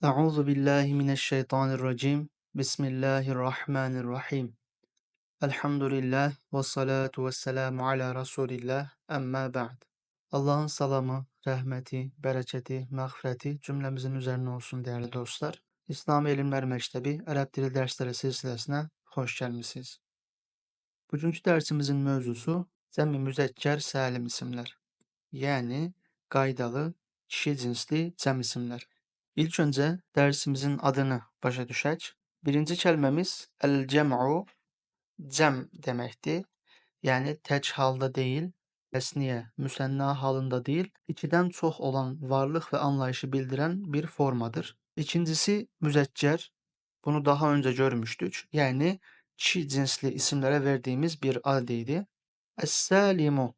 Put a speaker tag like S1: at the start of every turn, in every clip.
S1: Euzu billahi mineşşeytanirracim. Bismillahirrahmanirrahim. Elhamdülillah ve salatu vesselamu ala Resulillah. Amma ba'd. Allah'ın salamı, rəhməti, bərəkəti, məğfirəti cümlemizin üzerine olsun değerli dostlar. İslami Elmlər Məktəbi Ərəb Dili Dərsləri silsiləsinə xoş gəlmisiniz. Bugünkü dərsimizin mövzusu cəmi müzəkkər salim isimlər. Yəni qaydalı kişi cinsli cəm isimlər. İlk öncə dərsimizin adını başa düşək. Birinci kəlməmiz əl-cəm'u, cəm deməkdir. Yəni tək halda deyil, təsniyə, müsənna halında deyil, ikidən çox olan varlıq və anlayışı bildirən bir formadır. İkincisi müzəkkər. Bunu daha öncə görmüşdük. Yəni kişi cinsli isimlərə verdiyimiz bir ad idi. Əs-salimu.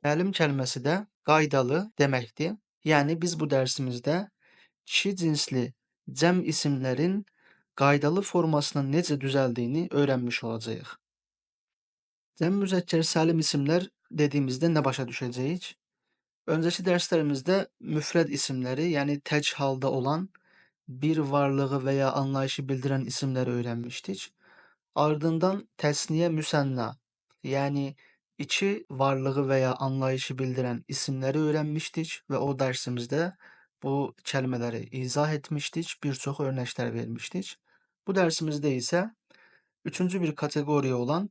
S1: Səlim kəlməsi də qaydalı deməkdir. Yəni biz bu dərsimizdə kişi cinsli cəm isimlərin qaydalı formasının necə düzəldiyini öyrənmiş olacağıq. Cəm müzəkkər salim isimlər dediyimizdə nə başa düşəcəyik? Öncəki dərslərimizdə müfrəd isimləri, yəni tək halda olan bir varlığı və ya anlayışı bildirən isimləri öyrənmişdik. Ardından təsniyə müsənna, yəni iki varlığı və ya anlayışı bildirən isimləri öyrənmişdik və o dərsimizdə bu kəlmələri izah etmişdik, bir çox örnəklər vermişdik. Bu dərsimizdə isə üçüncü bir kateqoriya olan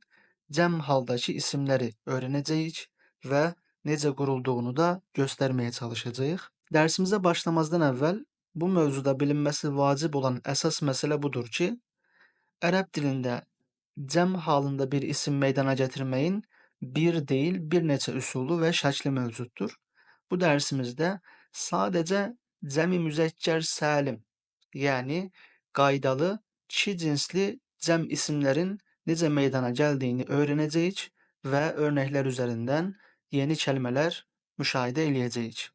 S1: cəm haldakı isimləri öyrənəcəyik və necə qurulduğunu da göstərməyə çalışacağıq. Dərsimizə başlamazdan əvvəl bu mövzuda bilinməsi vacib olan əsas məsələ budur ki, ərəb dilində cəm halında bir isim meydana gətirməyin bir deyil, bir neçə üsulu və şəkli mövcuddur. Bu dərsimizdə sadəcə cəmi müzəkkər salim, yəni qaydalı kişi cinsli cəm isimlərin necə meydana gəldiyini öyrənəcəyik və örnəklər üzərindən yeni kəlmələr müşahidə eləyəcəyik.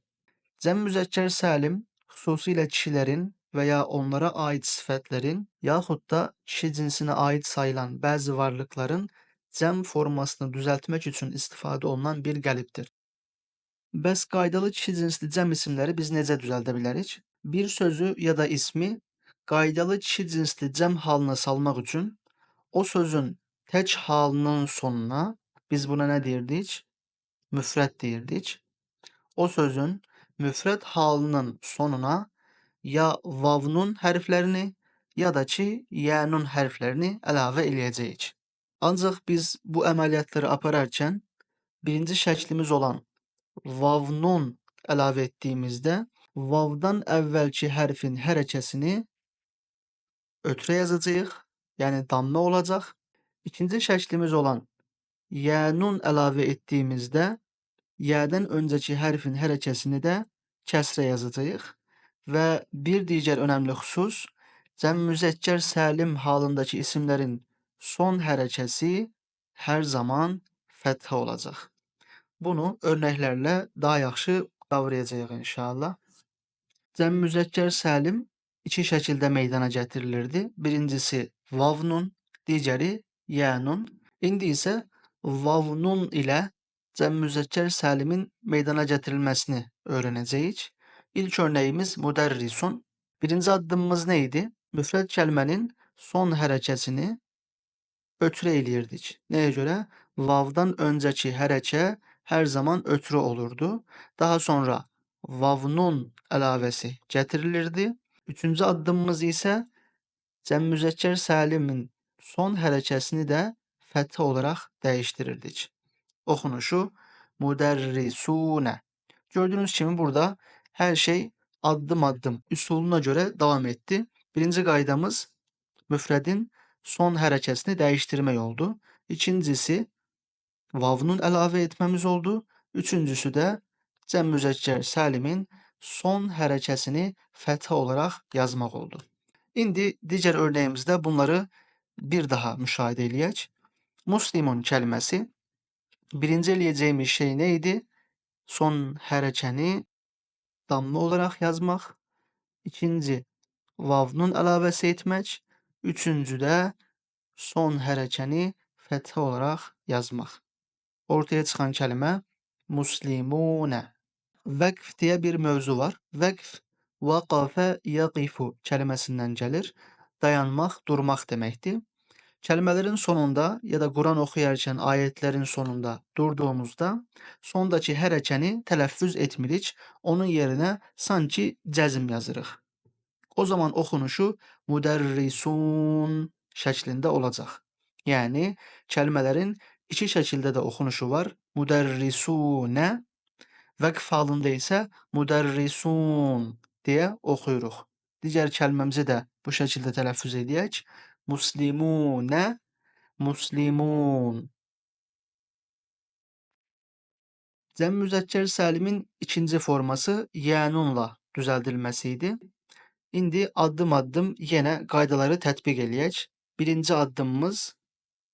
S1: Cəm müzəkkər salim xüsusilə kişilərin və ya onlara aid sifətlərin, yaxud da kişi cinsinə aid sayılan bəzi varlıqların cəm formasını düzəltmək üçün istifadə olunan bir qəlibdir. Bəs qaydalı kişi cinsli cəm isimləri biz necə düzəldə bilərik? Bir sözü ya da ismi qaydalı kişi cinsli cəm halına salmaq üçün o sözün tək halının sonuna, biz buna nə deyirdik? Müfrəd deyirdik. O sözün müfrəd halının sonuna ya vavnun hərflərini, ya da ki yənun hərflərini əlavə eləyəcəyik. Ancaq biz bu əməliyyatları apararkən birinci şəklimiz olan vavnun əlavə etdiyimizdə vavdan əvvəlki hərfin hərəkəsini ötrə yazacağıq, yəni dammə olacaq. İkinci şəklimiz olan yənun əlavə etdiyimizdə yədən öncəki hərfin hərəkəsini də kəsrə yazacağıq. Və bir digər önəmli xüsus, cəm müzəkkər salim halındakı isimlərin son hərəkəsi hər zaman fəthə olacaq. Bunu örnəklərlə daha yaxşı qavrayacağıq inşallah. Cəm müzəkkər salim iki şəkildə meydana gətirilirdi. Birincisi vavnun, digəri yənun. İndi isə vavnun ilə cəm müzəkkər salimin meydana gətirilməsini öyrənəcəyik. İlk örnəyimiz müdərrisun. Birinci addımımız nə idi? Müfrəd kəlmənin son hərəkəsini ötrə eləyirdik. Nəyə görə? Vavdan öncəki hərəkə hər zaman ötrü olurdu. Daha sonra vavnun əlavəsi gətirilirdi. Üçüncü addımımız isə cəm müzəkkər salimin son hərəkəsini də fəthə olaraq dəyişdirirdik. Oxunuşu müdərrisunə. Gördüyünüz kimi burada hər şey addım-addım üsuluna görə davam etdi. Birinci qaydamız müfrədin son hərəkəsini dəyişdirmək oldu. İkincisi vavnun əlavə etməmiz oldu. Üçüncüsü də cəm müzəkkər salimin son hərəkəsini fəthə olaraq yazmaq oldu. İndi digər örnəyimizdə bunları bir daha müşahidə eləyək. Muslimun kəlməsi, birinci eləyəcəyimiz şey nə idi? Son hərəkəni damma olaraq yazmaq. İkinci, vavnun əlavəsi etmək. Üçüncü də son hərəkəni fəthə olaraq yazmaq. Ortaya çıxan kəlmə muslimunə. Vəqf deyə bir mövzu var. Vəqf Vaqafe yaqifu kəlməsindən gəlir. Dayanmaq, durmaq deməkdir. Kəlmələrin sonunda ya da Quran oxuyarkən ayetlərin sonunda durduğumuzda sondakı hərəkəni tələffüz etmirik. Onun yerinə sanki cəzm yazırıq. O zaman oxunuşu müdərrisun şəklində olacaq. Yəni kəlmələrin iki şəkildə də oxunuşu var. Müdərrisunə, vəqf halında isə müdərrisun deyə oxuyuruq. Digər kəlməmizi də bu şəkildə tələffüz edək. Muslimunə, muslimun. Cəm müzəkkər səlimin ikinci forması yənunla düzəldilməsi idi. İndi addım-addım yenə qaydaları tətbiq eləyək. Birinci addımımız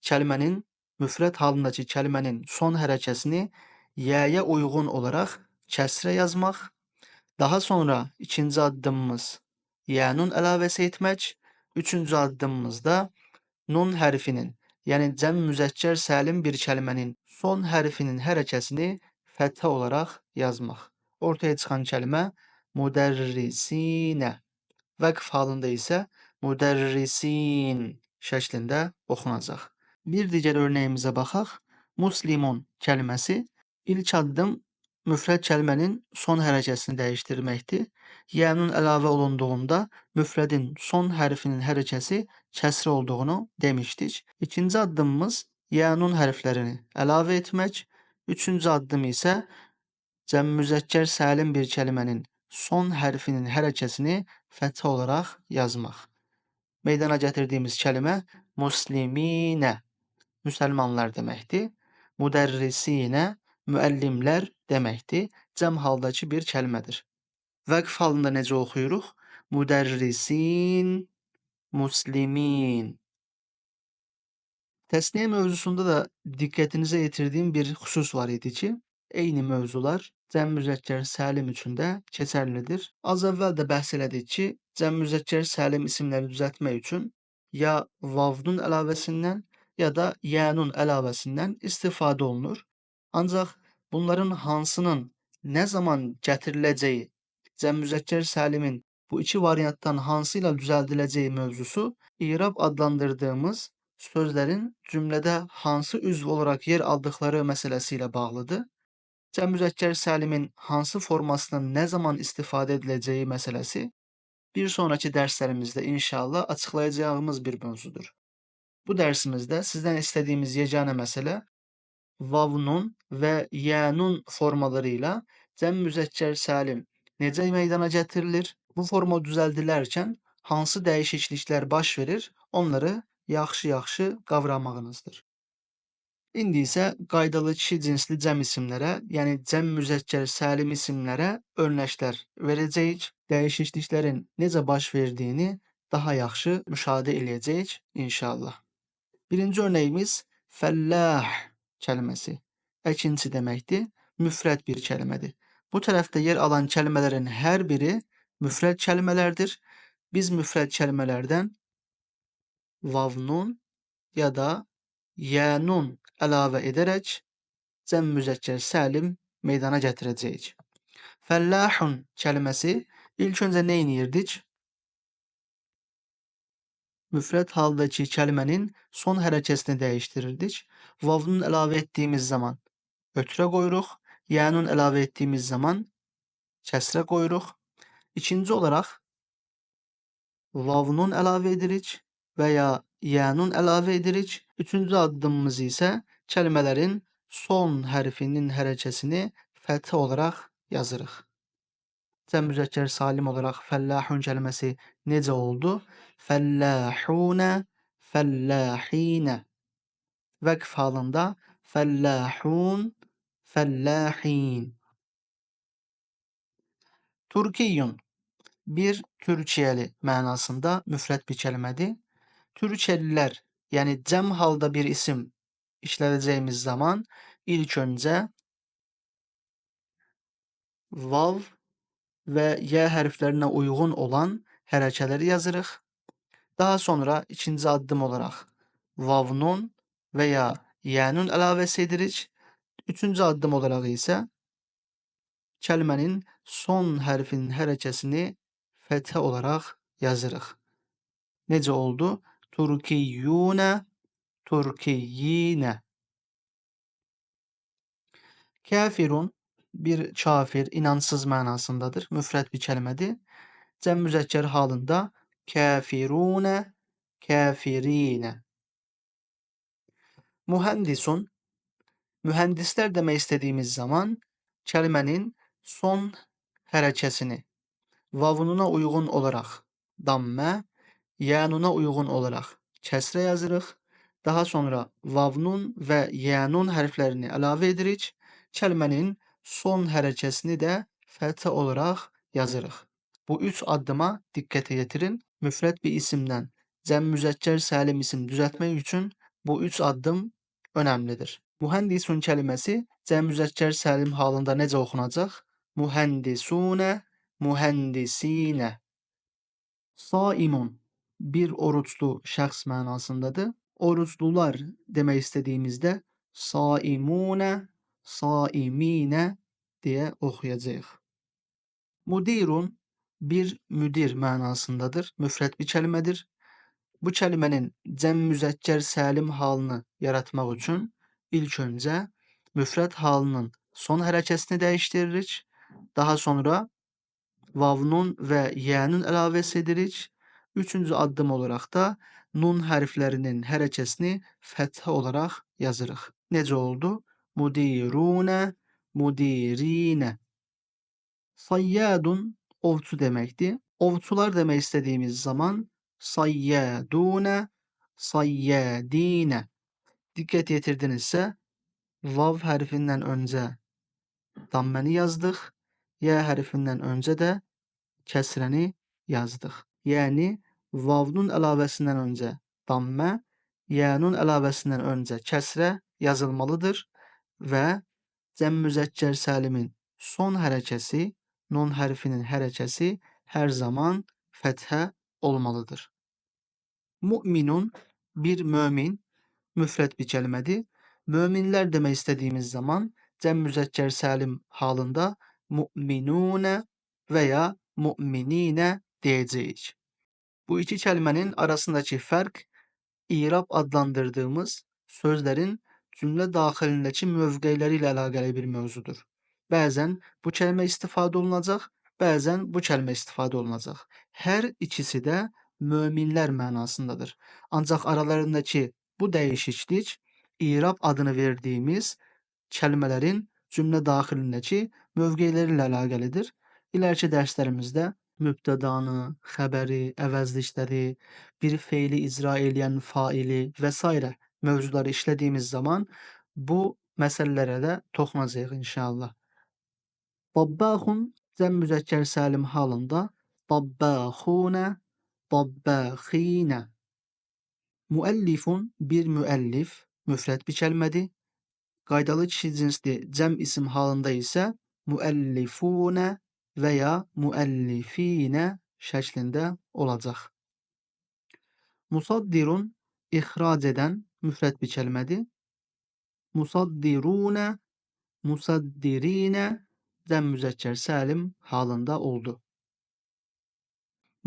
S1: kəlmənin, müfrəd halındakı kəlmənin son hərəkəsini yəyə uyğun olaraq kəsrə yazmaq. Daha sonra ikinci addımımız yənun əlavəsi etmək. Üçüncü addımımızda nun hərfinin, yəni cəm müzəkkər səlim bir kəlmənin son hərfinin hərəkəsini fəthə olaraq yazmaq. Ortaya çıxan kəlmə müdərrisinə, vəqf halında isə müdərrisin şəklində oxunacaq. Bir digər örnəyimizə baxaq. Muslimun kəlməsi ilk addım müfrəd kəlmənin son hərəkəsini dəyişdirməkdir. Yənun əlavə olunduğunda müfrədin son hərfinin hərəkəsi kəsrə olduğunu demişdik. İkinci addımımız yənun hərflərini əlavə etmək. Üçüncü addım isə cəm müzəkkər səlim bir kəlmənin son hərfinin hərəkəsini fəthə olaraq yazmaq. Meydana gətirdiyimiz kəlmə musliminə, müsəlmanlar deməkdir. Müdərrisinə, müəllimlər deməkdir. Cəm haldakı bir kəlmədir. Vəqf halında necə oxuyuruq? Müdərrisin, muslimin. Təsniyə mövzusunda da diqqətinizə yetirdiyim bir xüsus var idi ki, eyni mövzular cəm müzəkkər səlim üçün də keçərlidir. Az əvvəl də bəhs elədik ki, cəm müzəkkər səlim isimləri düzəltmək üçün ya vavnun əlavəsindən ya da yənun əlavəsindən istifadə olunur. Ancaq bunların hansının nə zaman gətiriləcəyi, cəm müzəkkər səlimin bu iki variantdan hansı ilə düzəldiləcəyi mövzusu irab adlandırdığımız sözlərin cümlədə hansı üzv olaraq yer aldıqları məsələsi ilə bağlıdır. Cəm müzəkkər səlimin hansı formasından nə zaman istifadə ediləcəyi məsələsi bir sonraki dərslərimizdə inşallah açıqlayacağımız bir mövzudur. Bu dərsimizdə sizdən istədiyimiz yeganə məsələ vavnun və yənun formaları ilə cəm müzəkkər səlim necə meydana gətirilir, bu forma düzəldilərkən hansı dəyişikliklər baş verir, onları yaxşı-yaxşı qavramağınızdır. İndi isə qaydalı kişi cinsli cəm isimlərə, yəni cəm müzəkkər səlim isimlərə örnəklər verəcəyik. Dəyişikliklərin necə baş verdiyini daha yaxşı müşahidə eləyəcəyik inşallah. Birinci örnəyimiz fəllah kəlməsi. Əkinçi deməkdir, müfrəd bir kəlmədir. Bu tərəfdə yer alan kəlmələrin hər biri müfrəd kəlmələrdir. Biz müfrəd kəlmələrdən vavnun ya da yənun əlavə edərək cəm müzəkkər səlim meydana gətirəcəyik. Fəllahun kəlməsi ilk öncə nə edirdik? Müfrəd haldakı kəlmənin son hərəkəsini dəyişdirirdik. Vavnun əlavə etdiyimiz zaman ötrə qoyuruq. Yənun əlavə etdiyimiz zaman kəsrə qoyuruq. İkinci olaraq vavnun əlavə edirik və ya yənun əlavə edirik. Üçüncü addımımız isə kəlmələrin son hərfinin hərəkəsini fəthə olaraq yazırıq. Cəm müzəkkər salim olaraq fəllahun kəlməsi necə oldu? Fəllahunə, fəllahinə. Vəqf halında fəllahun, fəllahin. Türkiyyun bir Türkiyəli mənasında müfrəd bir kəlmədir. Türkiyəlilər, yəni cəm halda bir isim işlədəcəyimiz zaman ilk öncə vav və y hərflərinə uyğun olan hərəkələri yazırıq. Daha sonra ikinci addım olaraq vavnun və ya yənun əlavəsi edirik. Üçüncü addım olaraq isə kəlmənin son hərfinin hərəkəsini fəthə olaraq yazırıq. Necə oldu? Turkiyyune, Turkiyyine. Kafirun bir kafir, inansız mənasındadır. Müfrəd bir kəlmədir. Cəm müzəkkər halında kafirune, kafirine. Mühendisun, mühendisler demək istediğimiz zaman kəlmənin son hərəkəsini vavununa uyğun olaraq dammə, yənuna uyğun olaraq kəsrə yazırıq. Daha sonra vavnun və yənun hərflərini əlavə edirik. Kəlmənin son hərəkəsini də fəthə olaraq yazırıq. Bu üç addıma diqqət yetirin. Müfrəd bir isimdən cəm müzəkkər səlim isim düzəltmək üçün bu üç addım önəmlidir. Mühəndisun kəlməsi cəm müzəkkər səlim halında necə oxunacaq? Mühəndisune, mühəndisinə. Saimun bir oruçlu şəxs mənasındadır. Oruçlular demək istədiyimizdə saimune, saiminə deyə oxuyacağıq. Mudirun bir müdir mənasındadır. Müfrəd bir kəlmədir. Bu kəlmənin cəm müzəkkər səlim halını yaratmaq üçün ilk öncə müfrəd halının son hərəkəsini dəyişdiririk. Daha sonra vavnun və yənun əlavəsi edirik. Üçüncü addım olaraq da nun hərflərinin hərəkəsini fəthə olaraq yazırıq. Necə oldu? Mudirune, mudirinə. Sayyadun ovçu deməkdir. Ovçular demək istədiyimiz zaman sayyadune, sayyadinə. Diqqət yetirdinizsə, vav hərfindən öncə damməni yazdıq, yə hərfindən öncə də kəsrəni yazdıq. Yəni, vavnun əlavəsindən öncə dammə, yənun əlavəsindən öncə kəsrə yazılmalıdır və cəm müzəkkər səlimin son hərəkəsi, nun hərfinin hərəkəsi hər zaman fəthə olmalıdır. Müminun bir mömin, müfrəd bir kəlmədir. Möminlər demək istədiyimiz zaman cəm müzəkkər səlim halında müminune və ya mümininə deyəcəyik. Bu iki kəlmənin arasındakı fərq irab adlandırdığımız sözlərin cümlə daxilindəki mövqeləri ilə əlaqəli bir mövzudur. Bəzən bu kəlmə istifadə olunacaq, bəzən bu kəlmə istifadə olunacaq. Hər ikisi də möminlər mənasındadır. Ancaq aralarındakı bu dəyişiklik irab adını verdiyimiz kəlmələrin cümlə daxilindəki mövqeləri ilə əlaqəlidir. İleriki dərslərimizdə mübtədanı, xəbəri, əvəzlikləri, bir feili icra eləyən faili və s. mövzuları işlədiyimiz zaman bu məsələlərə də toxunacağıq inşallah. Dabbaxun cəm müzəkkər səlim halında dabbaxunə, dabbaxinə. Müəllifun bir müəllif, müfrəd bir kəlmədir. Qaydalı kişi cinsli cəm isim halında isə müəllifunə və ya müəllifinə şəklində olacaq. Musaddirun ixrac edən müfrəd bir kəlmədir. Musaddirunə, musaddirinə cəm müzəkkər səlim halında oldu.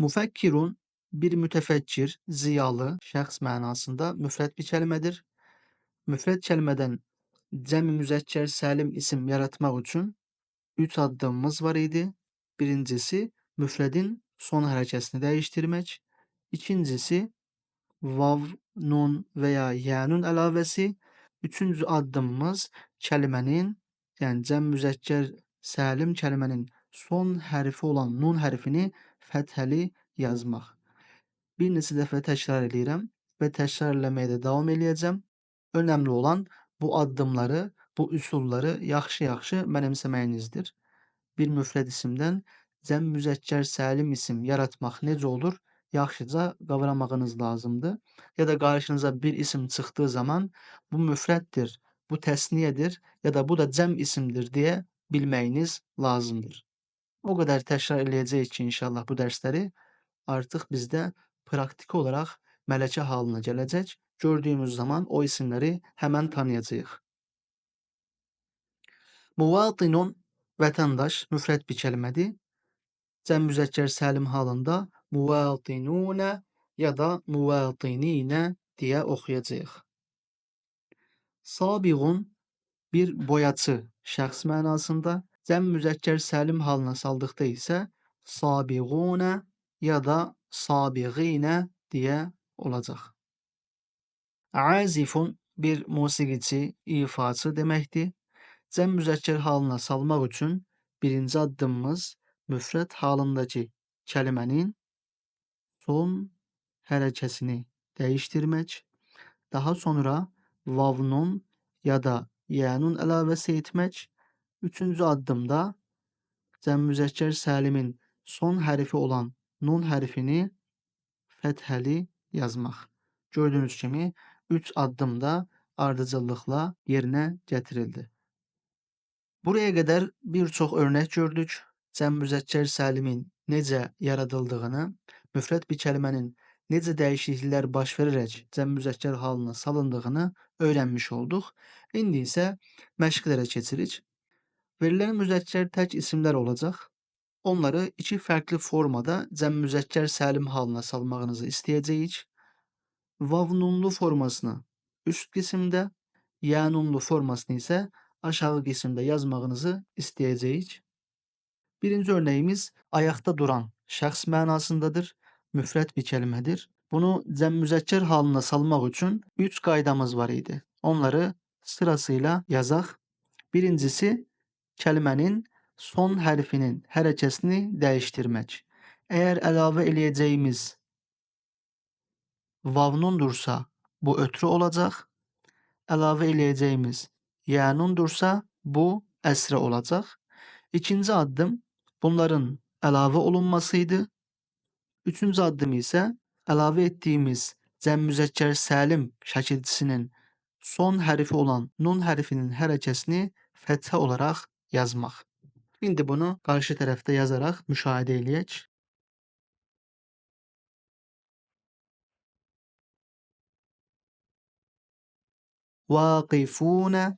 S1: Müfəkkirun bir mütəfəkkir, ziyalı şəxs mənasında müfrəd bir kəlmədir. Müfrəd kəlmədən cəm müzəkkər səlim isim yaratmaq üçün 3 addımımız var idi. Birincisi müfrədin son hərəkəsini dəyişdirmək. İkincisi vav, nun və ya yənun əlavəsi. Üçüncü addımımız kəlmənin, yəni cəm müzəkkər səlim kəlmənin son hərfi olan nun hərfini fəthəli yazmaq. Bir neçə dəfə təkrar eləyirəm və təkrar eləməyə də davam eləyəcəm. Önəmli olan bu addımları, bu üsulları yaxşı-yaxşı mənimsəməyinizdir. Bir müfrəd isimdən cəm müzəkkər səlim isim yaratmaq necə olur? Yaxşıca qavramağınız lazımdır. Ya da qarşınıza bir isim çıxdığı zaman bu müfrəddir, bu təsniyədir ya da bu da cəm isimdir deyə bilməyiniz lazımdır. O qədər təkrar eləyəcəyik ki, inşallah bu dərsləri artıq bizdə praktiki olaraq mələkə halına gələcək. Gördüyümüz zaman o isimləri həmən tanıyacağıq. Muvatinun vətəndaş müfrəd bir kəlmədir. Cəm müzəkkər səlim halında muvatinune ya da muvatinine diye oxuyacağıq. Sabiğun bir boyaçı şəxs mənasında, cəm müzəkkər səlim halına saldıqda isə sabiğune ya da sabiğine diye olacaq. Azifun bir musiqiçi, ifaçı deməkdir. Cəm müzəkkər halına salmaq üçün birinci addımımız müfrəd halındakı kəlmənin son hərəkəsini dəyişdirmək, daha sonra vavnun ya da yənun əlavəsi etmək, üçüncü addımda cəm müzəkkər səlimin son hərfi olan nun hərfini fəthəli yazmaq. Gördüyünüz kimi 3 addım da ardıcıllıqla yerinə gətirildi. Buraya qədər bir çox örnək gördük. Cəm müzəkkər səlimin necə yaradıldığını, müfrəd bir kəlmənin necə dəyişikliklər baş verərək cəm müzəkkər halına salındığını öyrənmiş olduq. İndi isə məşqlərə keçirik. Verilən müzəkkər tək isimlər olacaq. Onları iki fərqli formada cəm müzəkkər səlim halına salmağınızı istəyəcəyik. Vav-nunlu formasını üst qismdə, ya-nunlu formasını isə aşağı qismdə yazmağınızı istəyəcəyik. Birinci örnəyimiz ayaqda duran şəxs mənasındadır. Müfrəd bir kəlmədir. Bunu cəm müzəkkər halına salmaq üçün 3 qaydamız var idi. Onları sırasıyla yazaq. Birincisi, kəlmənin son hərfinin hərəkəsini dəyişdirmək. Əgər əlavə eləyəcəyimiz vavnundursa, bu ötrü olacaq. Əlavə eləyəcəyimiz yənundursa, bu əsrə olacaq. İkinci addım bunların əlavə olunmasıydı. Üçüncü addım isə əlavə etdiyimiz cəm müzəkkər səlim şəkilçisinin son hərfi olan nun hərfinin hərəkəsini fəthə olaraq yazmaq. İndi bunu qarşı tərəfdə yazaraq müşahidə eləyək. Vaqifune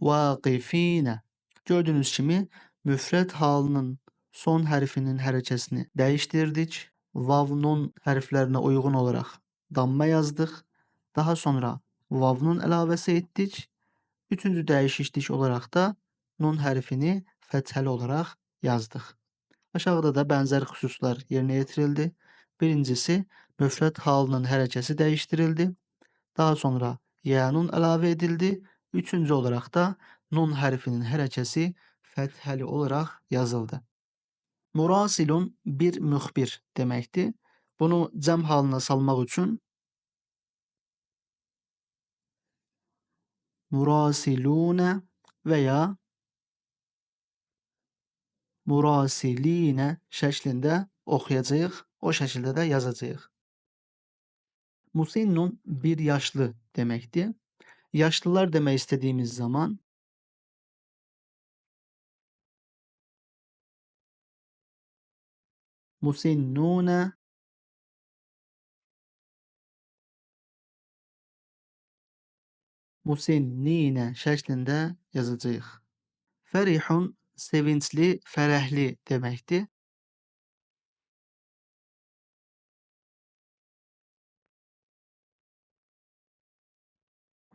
S1: vaqifine. Gördüyünüz kimi müfrəd halının son hərfinin hərəkəsini dəyişdirdik. Vav-nun hərflərinə uyğun olaraq damma yazdıq. Daha sonra vav-nun əlavəsi etdik. Üçüncü dəyişiklik olaraq da nun hərfini fəthəli olaraq yazdıq. Aşağıda da bənzər xüsuslar yerinə yetirildi. Birincisi, müfrəd halının hərəkəsi dəyişdirildi. Daha sonra ya-nun əlavə edildi. Üçüncü olaraq da nun hərfinin hərəkəsi fəthəli olaraq yazıldı. Murasilun bir müxbir deməkdir. Bunu cəm halına salmaq üçün murasilune və ya murasiline şəklində oxuyacağıq, o şəkildə də yazacağıq. Musinnun bir yaşlı deməkdir. Yaşlılar demək istədiyimiz zaman musinnune musinnine şəklində yazacağıq. Fərihun sevincli, fərəhli deməkdir.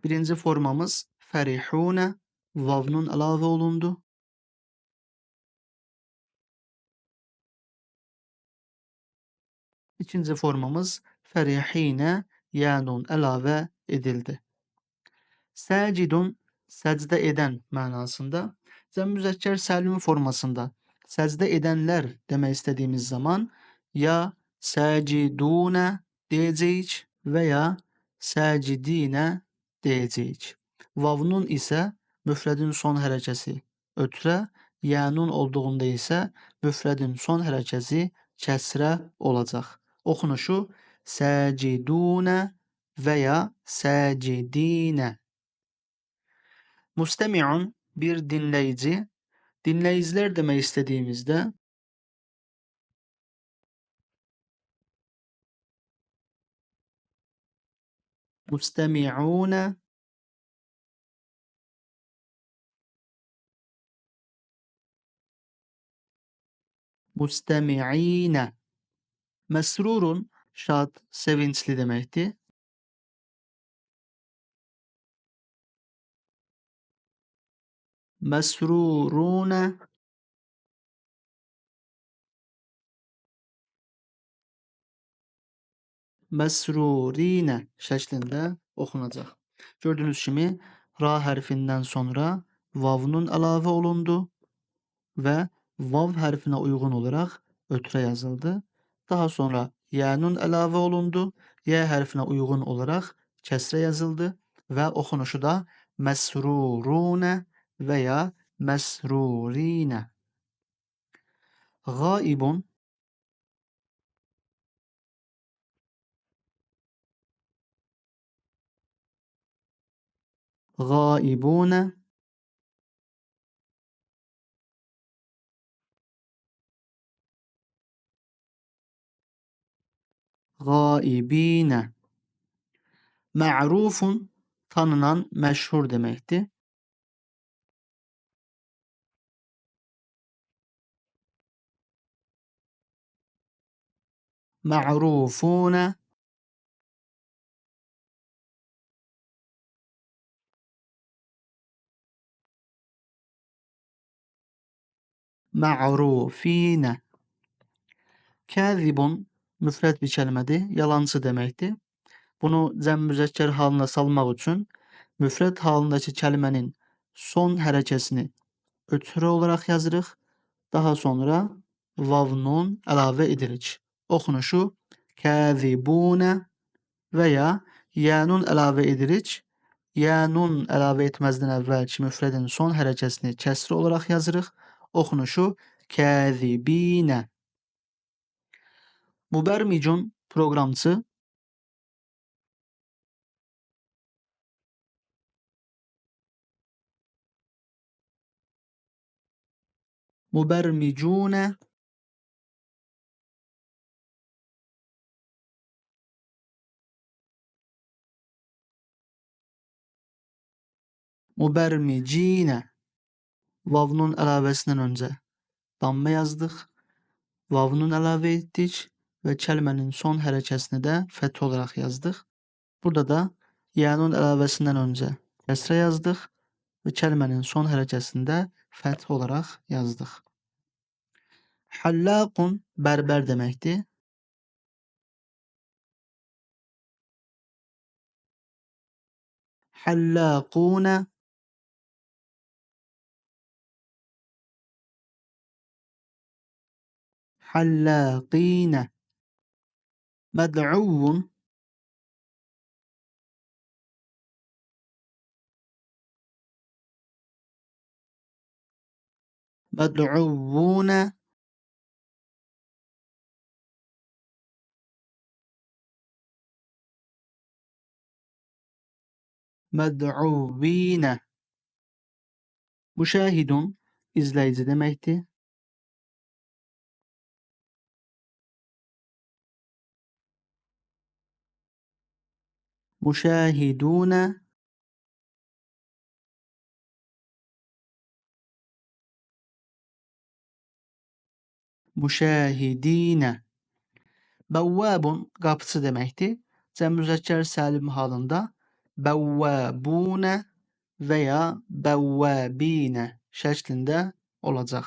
S1: Birinci formamız fərihune, vavnun əlavə olundu. İkinci formamız fərihine, yənun əlavə edildi. Səcidun, səcdə edən mənasında, cəm müzəkkər səlim formasında səcdə edənlər demək istədiyimiz zaman ya səcidune deyəcəyik və ya səcidinə deyəcəyik. Vavnun isə müfrədin son hərəkəsi ötrə, yənun olduğunda isə müfrədin son hərəkəsi kəsrə olacaq. Oxunuşu səcidune və ya səcidinə. Mustemi'un bir dinləyici. Dinləyicilər demək istədiyimizdə mustemi'une Mustemi'ine. Mesrurun şad, sevinçli demekti. Mesrurune. Mesrurine şəklində oxunacaq. Gördüyünüz kimi ra hərfindən sonra vavnun əlavə olundu və vav hərfinə uyğun olaraq ötürə yazıldı. Daha sonra yənun əlavə olundu. Y hərfinə uyğun olaraq kəsrə yazıldı və oxunuşu da məsrurune və ya məsrurinə. Gaibun gaibune gaibine. Ma'rufun tanınan, məşhur deməkdir. Ma'rufune ma'rufine. Kâzibun müfred bir kəlmədir, yalancı deməkdir. Bunu cəm müzəkkər halına salmaq üçün müfred halındakı kəlmənin son hərəkəsini ötürə olaraq yazırıq. Daha sonra vav nun əlavə edirik. Oxunuşu kâzibune və ya yənun əlavə edirik. Yənun əlavə etməzdən əvvəlki müfredin son hərəkəsini kəsri olaraq yazırıq. Oxunuşu kâzibine. Mübərmicun proqramçı. Mübərmicune mübərmicine. Vavnun əlavəsindən öncə dammə yazdıq. Vavnun əlavə etdik və kəlmənin son hərəkəsini də fəth olaraq yazdıq. Burada da yənun əlavəsindən öncə kəsrə yazdıq və kəlmənin son hərəkəsini də fəth olaraq yazdıq. Hallaqun bərbər deməkdir. Hallaqune hallaqine. Med'uvun med'uvune med'uvine. Müşahidun izleyici deməkdir. Müşahidune müşahidine. Bəvvabun qapıçı deməkdir. Cəm müzəkkər səlim halında bəvvabune və ya bəvvabine şəklində olacaq.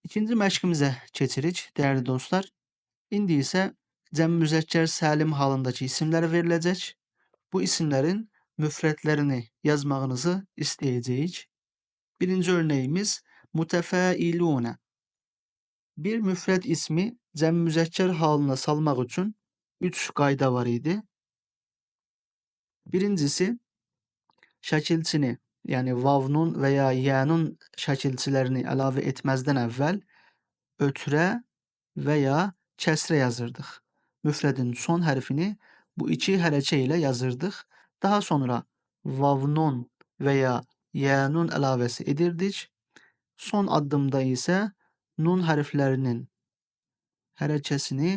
S1: İkinci məşqimizə keçirik, dəyərli dostlar. İndi isə cəm müzəkkər səlim halındakı isimlər veriləcək. Bu isimlərin müfredlərini yazmağınızı istəyəcəyik. Birinci örnəyimiz mütəfəilune. Bir müfred ismi cəm müzəkkər halına salmaq üçün 3 qayda var idi. Birincisi, şəkilçini, yəni vavnun və ya yənun şəkilçilərini əlavə etməzdən əvvəl ötürə və ya kəsrə yazırdıq. Müfredin son hərfini bu iki hərəkə ilə yazırdıq. Daha sonra vavnun və ya yənun əlavəsi edirdik. Son addımda isə nun hərflərinin hərəkəsini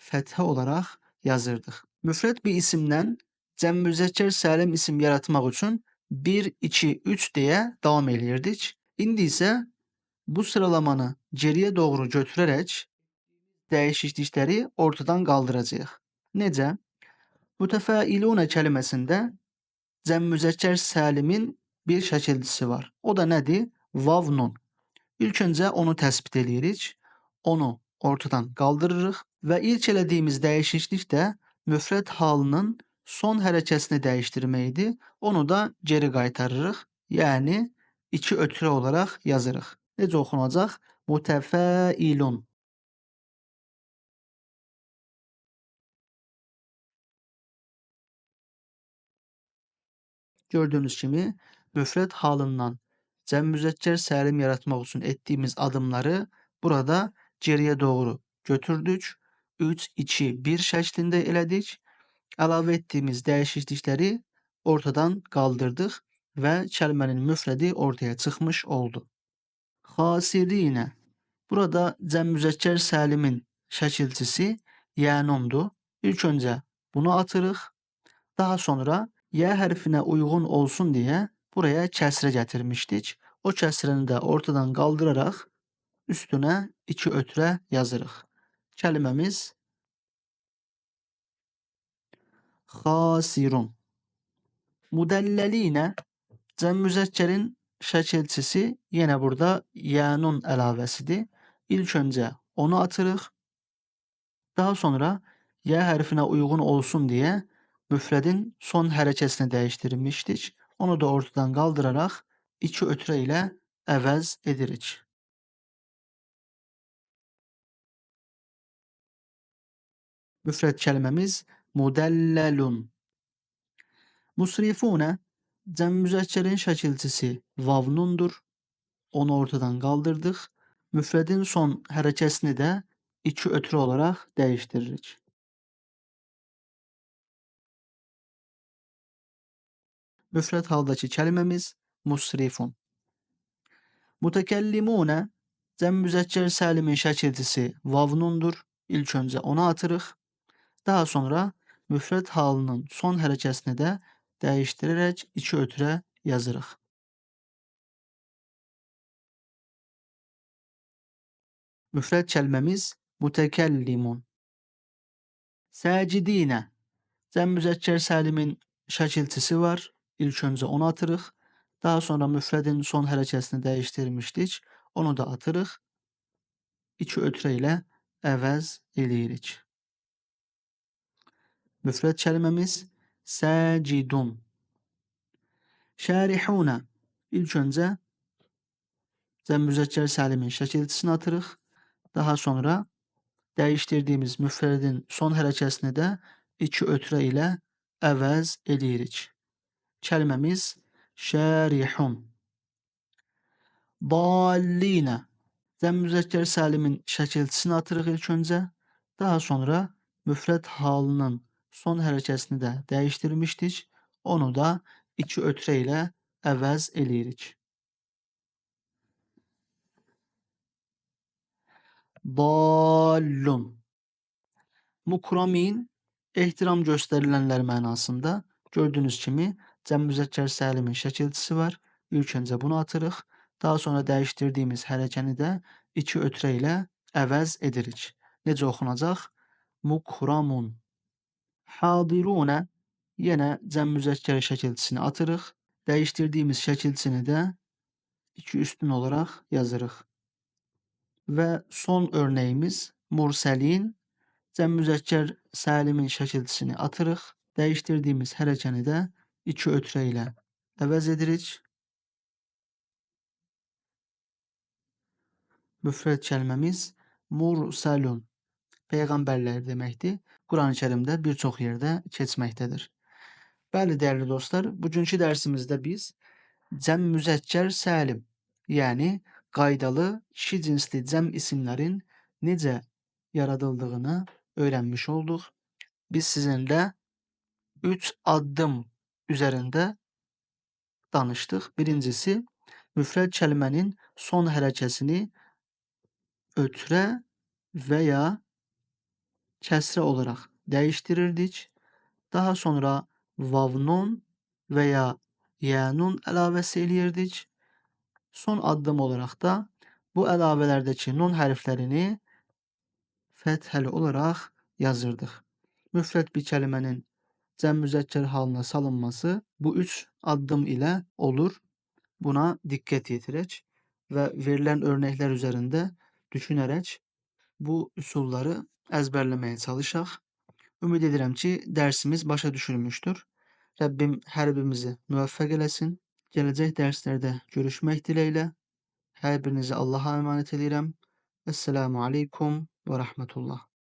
S1: fəthə olaraq yazırdıq. Müfred bir isimdən cəm müzəkkər səlim isim yaratmaq üçün 1, 2, 3 deyə davam eləyirdik. İndi isə Bu sıralamanı geriye doğru götürərək dəyişiklikləri ortadan qaldıracağıq. Necə? Mütəfəilunə kəlməsində cəm müzəkkər səlimin bir şəkilcisi var. O da nədir? Vav nun. İlk öncə onu təsbit eləyirik. Onu ortadan qaldırırıq və ilk elədiyimiz dəyişiklik də müfrəd halının son hərəkəsini dəyişdirməkdir. Onu da geri qaytarırıq. Yəni iki ötürə olaraq yazırıq. Necə oxunacaq? Mütəfəilun. Gördüyünüz kimi müfrəd halından cəm müzəkkər səlim yaratmaq üçün etdiyimiz adımları burada geriyə doğru götürdük. 3, 2, 1 şəklində elədik. Əlavə etdiyimiz dəyişiklikləri ortadan qaldırdıq və kəlmənin müfrədi ortaya çıxmış oldu. Xasirinə. Burada cəm müzəkkər səlimin şəkilçisi yənundur. İlk öncə bunu atırıq. Daha sonra Y hərfinə uyğun olsun deyə buraya kəsrə gətirmişdik. O kəsrəni də ortadan qaldıraraq üstünə iki ötürə yazırıq. Kəlməmiz xasirun. Mudəlləlinə cəm müzəkkərin şəkilçisi yenə burada yənun əlavəsidir. İlk öncə onu atırıq. Daha sonra Y hərfinə uyğun olsun deyə müfrədin son hərəkəsini dəyişdirmişdik. Onu da ortadan qaldıraraq iki ötürə ilə əvəz edirik. Müfrəd kəlməmiz mudəlləlun. Musrifunə cəm müzəkkərin şəkilçisi vavnundur. Onu ortadan qaldırdıq. Müfrədin son hərəkəsini də iki ötürə olaraq dəyişdiririk. Müfrəd haldakı kəlməmiz musrifun. Mütəkəllimunə cəm müzəkkər səlimin şəkilçisi vavnundur. İlk öncə onu atırıq. Daha sonra müfrəd halının son hərəkəsini də dəyişdirərək iki ötürə yazırıq. Müfrəd kəlməmiz mütəkəllimun. Səcidinə cəm müzəkkər səlimin şəkilçisi var. İlk öncə onu atırıq. Daha sonra müfrədin son hərəkəsini dəyişdirmişdik. Onu da atırıq. İki ötürə ilə əvəz eləyirik. Müfrəd kəlməmiz səcidun. Şərihunə. İlk öncə cəm müzəkkər səlimin şəkilçisini atırıq. Daha sonra dəyişdirdiyimiz müfrədin son hərəkəsini də iki ötürə ilə əvəz eləyirik. Kəlməmiz şərihun. Dallinə. Cəm müzəkkər səlimin şəkilçisini atırıq ilk öncə. Daha sonra müfrəd halının son hərəkəsini də dəyişdirmişdik. Onu da iki ötürə ilə əvəz eləyirik. Dallun. Mukramin ehtiram göstərilənlər mənasında. Gördüyünüz kimi cəm müzəkkər səlimin şəkilçisi var. İlk öncə bunu atırıq. Daha sonra dəyişdirdiyimiz hərəkəni də iki ötürə ilə əvəz edirik. Necə oxunacaq? Mukramun. Hadirunə yenə cəm müzəkkər şəkilçisini atırıq. Dəyişdirdiyimiz şəkilçisini də iki üstün olaraq yazırıq. Və son örnəyimiz mursəlin. Cəm müzəkkər səlimin şəkilçisini atırıq. Dəyişdirdiyimiz hərəkəni də iki ötürə ilə əvəz edirik. Müfrəd kəlməmiz mursalun. Peyğəmbərlər deməkdir. Quran-ı Kərimdə bir çox yerdə keçməkdədir. Bəli, dəyərli dostlar, bugünkü dərsimizdə biz cəm müzəkkər səlim, yəni qaydalı kişi cinsli cəm isimlərin necə yaradıldığını öyrənmiş olduq. Biz sizinlə 3 addım üzərində danışdıq. Birincisi, müfrəd kəlmənin son hərəkəsini ötürə və ya kəsrə olaraq dəyişdirirdik. Daha sonra vavnun və ya yənun əlavəsi eləyirdik. Son addım olaraq da Bu əlavələrdəki nun hərflərini fəthəli olaraq yazırdıq. Müfrəd bir kəlmənin cəm müzəkkər halına salınması bu üç addım ilə olur. Buna diqqət yetirək və verilən örnəklər üzərində düşünərək bu üsulları əzbərləməyə çalışaq. Ümid edirəm ki, dərsimiz başa düşülmüşdür. Rəbbim hər birimizi müvəffəq eləsin. Gələcək dərslərdə görüşmək dileğiyle. Hər birinizi Allah'a emanet edirəm. Esselamu aleykum və rəhmətullah.